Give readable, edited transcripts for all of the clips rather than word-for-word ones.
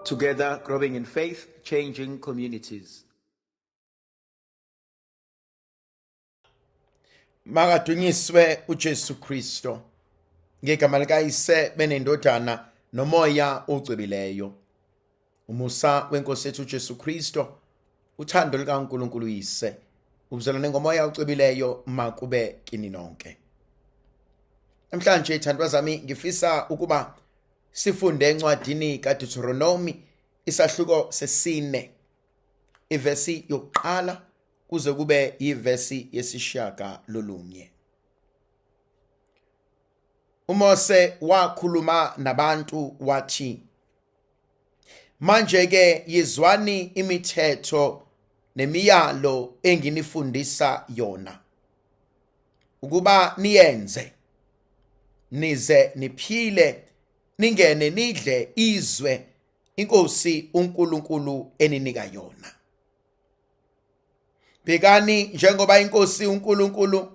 Together, growing in faith, changing communities. Makadunyiswe uJesu Kristo. Ngegama likaYise benendodana nomoya ocwebileyo. Umusa wenkosi yethu uJesu Kristo, uthando likaNkulunkulu uYise, ubuzalwane ngomoya ocwebileyo makube kini nonke. Namhlanje thandwa zami ngifisa ukuba sifunde encwadini kaDeuteronomy isahluko sesine ivesi yokuqala kuze kube yivesi yesishiyaga lolunye. uMose wakhuluma nabantu wathi manje ke yizwani imithetho nemiyalo enginifundisa yona ukuba niyenze nize niphile ningene nidle izwe inkosi uNkulunkulu eninika yona. Bhekani njengoba inkosi uNkulunkulu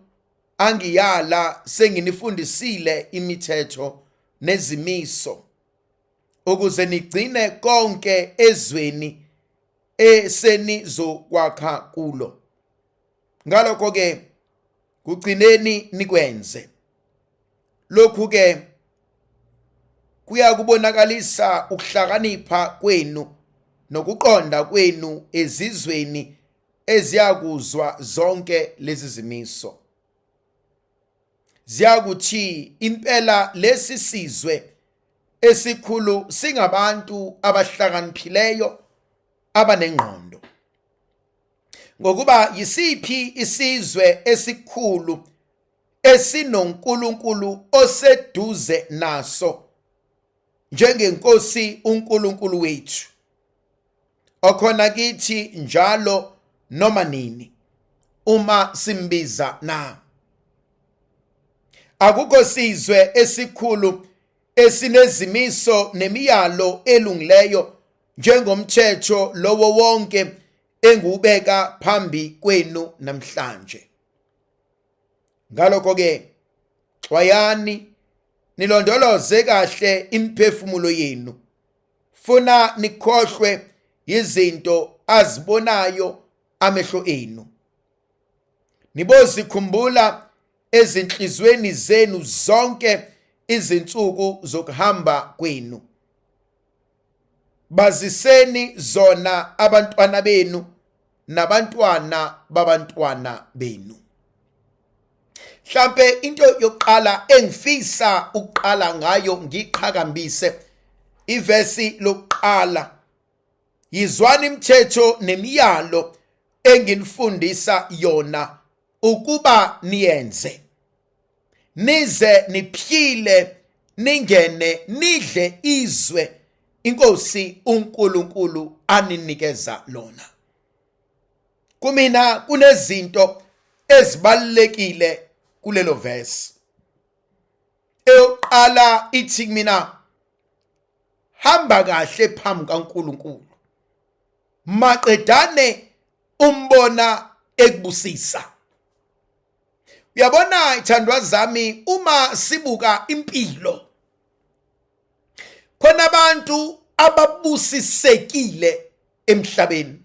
angiyala senginifundisile imithetho nezimiso ukuze nigcine konke ezweni esenizokwakha kulo. Ngalokho ke kugcineni nikwenze. Lokhu ke kuyakubonakalisa ukuhlakanipha kwenu nokuqonda kwenu ezizweni eziyakuzwa zonke lezi zimiso. Ziyakuthi impela lesi sizwe esikhulu singabantu abahlakaniphileyo abanengqondo. Ngokuba yisiphi isizwe esikhulu esinoNkulunkulu oseduze naso njengenkosi uNkulunkulu wethu okhona kithi njalo noma nini uma simbiza na? Akukho sizwe esikhulu esinezimiso nemiyalo elungileyo njengomthetho lowo wonke engiwubeka phambi kwenu namhlanje. Ngalokho ke xwayani nilondoloze kahle imiphefumulo yenu funa nikhohlwe izinto azibonayo amehlo enu. Nibozikhumbula ezinhlizweni zenu zonke izinsuku zokuhamba kwenu. Baziseni zona abantwana benu nabantwana babantwana benu. Mhlampe into yokuqala engifisa ukuqala ngayo ngiqhakambise ivesi lokuqala, yizwani imithetho nemiyalo enginifundisa yona ukuba niyenze nize niphile ningene nidle izwe inkosi uNkulunkulu aninikeza lona. Kumina kunezinto ezibalulekile kulelo verse. Eyokuqala ithi kumina hamba kahle phambi kaNkulunkulu maqedane umbona ekubusisa. Uyabona ithandwa zami, uma sibuka impilo khona abantu ababusisekile emhlabeni,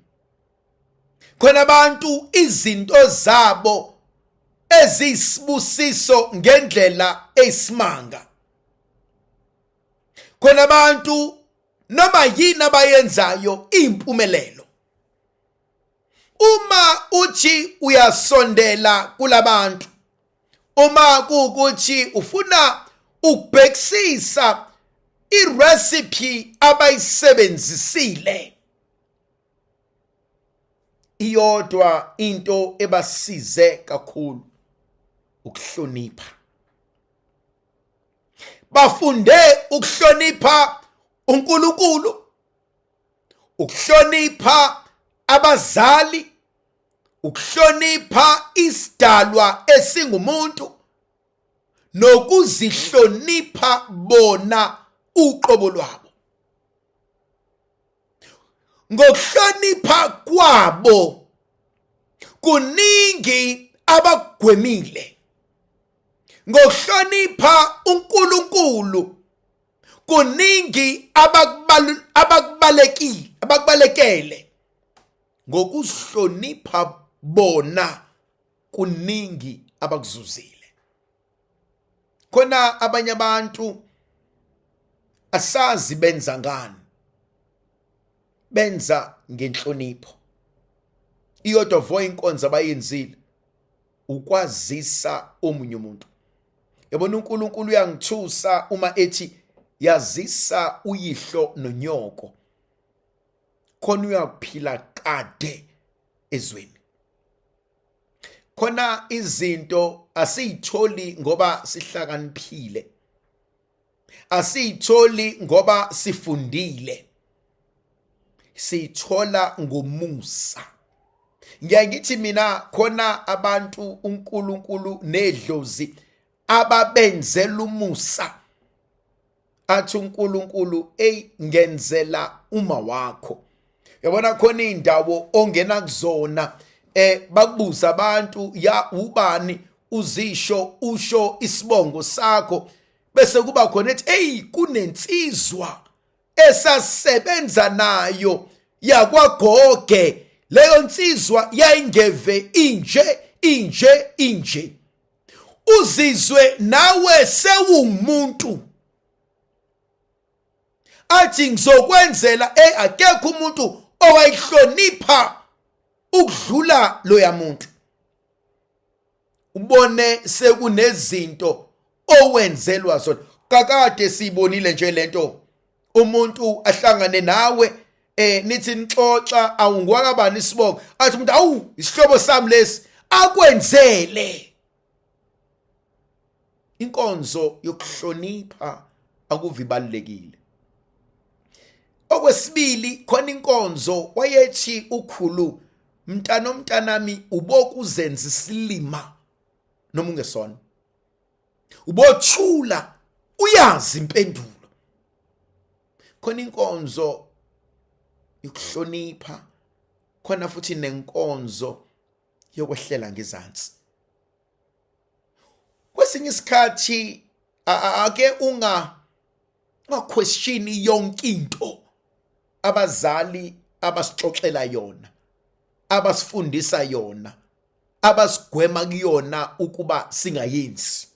khona abantu izinto zabo eziyisibusiso ngendlela eyisimanga, khona abantu noma yini abayenzayo impumelelo. Uma uthi uyasondela kulabantu, uma kuwukuthi ufuna ukubhekisisa irecipe abayisebenzisile, iyodwa into ebasize kakhulu, ukuhlonipha. Bafunde ukuhlonipha uNkulunkulu, ukuhlonipha abazali, ukuhlonipha isidalwa esingumuntu, nokuzihlonipha bona uqobo lwabo. Ngokuhlonipha kwabo kuningi abagwemile. Ngokuhlonipha uNkulunkulu Kuningi abakubalekile, abakubalekele ngokuzihlonipha bona, kuningi abakuzuzile. Khona abanye abantu asazi benza ngani, benza ngenhlonipho. Iyodwa vo inkonzo abayenzile ukwazisa omunye umuntu. Yabona, uNkulunkulu uyangithusa uma ethi yazisa uyihlo nonyoko, khona uyakuphila kade ezweni. Khona izinto asiyitholi ngoba sihlakaniphile, asiyitholi ngoba sifundile, siyithola ngomusa. Ngiyaye ngithi mina khona abantu uNkulunkulu nedlozi ababenzela umusa, athi uNkulunkulu ey ngenzela uma wakho. Yabona khona indawo ongena kuzona, bakubuza abantu ya ubani, uzisho usho isibongo sakho, bese kuba khona ethi hey kunensizwa esasebenza nayo yakwagoge, leyo nsizwa yayingeve inje inje inje. Uzizwe nawe sewumuntu, athi ngizokwenzela. Akekho umuntu owayihlonipha ukudlula loya muntu. Ubone sekunezinto owenzelwa zona. Kakade siyibonile nje lento, umuntu ahlangane nawe, nithi nixoxa, awungwakabani isibongo, athi umuntu awu isihlobo sami lesi, akwenzele inkonzo yokuhlonipha. Akuvibalekile. Okwesibili, khona inkonzo wayethi ukhulu, mntana omntanami, ubokuzenza isilima noma ungesona, ubothula uyazi impendulo. Khona inkonzo yokuhlonipha, khona futhi nenkonzo yokwehlela ngezansi. Kwesinye isikhathi ake unga question yonke into abazali abasixoxela yona, abasifundisa yona, abasigwema kuyona ukuba singayenzi.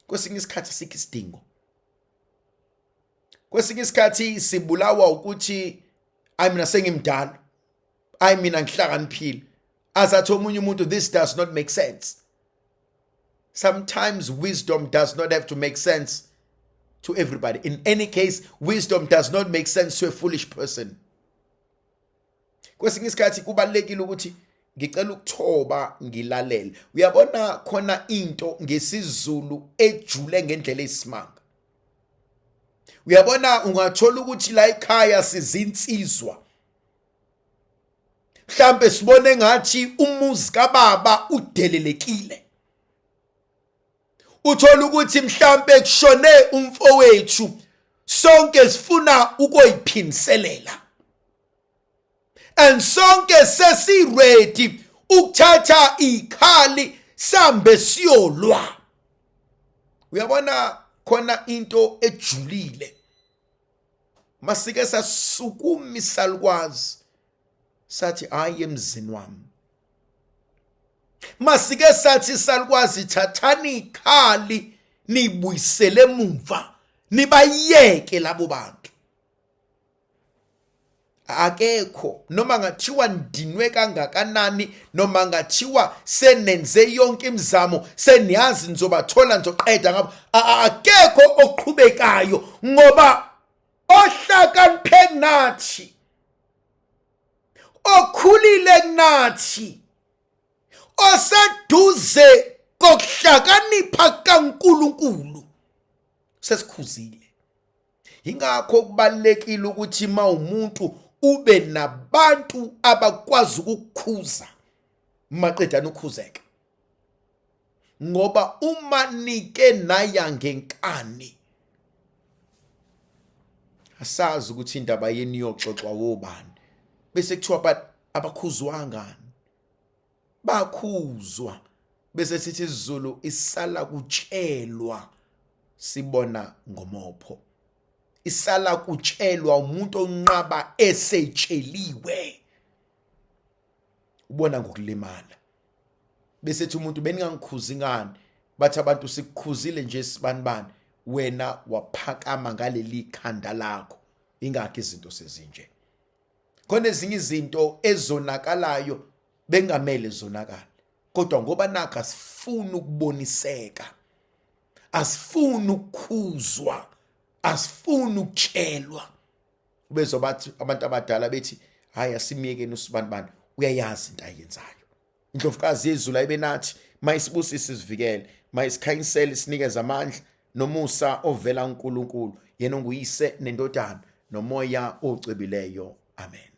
Kwesinye isikhathi asikho isidingo. Kwesinye isikhathi sibulawa ukuthi ayi mina sengimdala, ayi mina ngihlakaniphile, azathi omunye umuntu this does not make sense. Sometimes wisdom does not have to make sense to everybody. In any case, wisdom does not make sense to a foolish person. Kwesinye isikhathi kubalulekile ukuthi ngicela ukuthoba ngilalele. Uyabona khona into ngesiZulu ejule ngendlela eyisimanga. Uyabona ungathola ukuthi la ekhaya sizinsizwa, mhlambe sibone ngathi umuzi kababa udelelekile, uthola ukuthi mhlambe kushone umfowethu, sonke sifuna ukuyiphiniselela and sonke sesi-ready ukuthatha ikhali sambe siyolwa. Uyabona khona into ejulile, masike sasukuma isalukwazi sathi hayi emzini wami, masike sathi salukwazi thathani ikhali nibuyisele emumva, nibayeke labo bantu. Akekho noma ngathiwa ndinwe kangakanani, noma ngathiwa senenze yonke imizamo, seniyazi nizobathola, nizoqeda ngabo, akekho oqhubekayo ngoba ohlakaniphe kunathi, okhulile kunathi, oseduze kokuhlakanipha kaNkuluNkulu sesikhuzile. Ingakho kubalulekile ukuthi uma umuntu ube nabantu abakwazi ukukukhuza maqedana ukhuzeke, ngoba uma nike naya ngenkani asazi ukuthi indaba yenu iyoxoxwa wobani, bese kuthiwa but abakhuzwangani, bakhuzwa, bese sithi isiZulu isala kutshelwa. Sibona ngomopho. Isala kutshelwa umuntu onqaba esetsheliwe. Ubona ngokulimala. Bese ethi umuntu beningangikhuzi ngani? Bathi abantu sikukhuzile nje sibanibani. Wena waphakama ngaleli khanda lakho. Ingakho izinto sezinje. Khona ezinye izinto ezonakalayo bengamele zonakale. Kodwa ngoba nakho asifuni ukuboniseka. Asifuni ukukhuzwa. Asifuni ukutshelwa. Ubezwa bathi abantu abadala bethi hayi asimyekeni usibanibani uyayazi into ayenzayo. Indlovukazi yezulu ayibe nathi mayisibusise isivikele mayisikhanyisele isinikeze amandla nomusa ovela kuNkulunkulu yena onguyise nendodana nomoya ocwebileyo. Amen.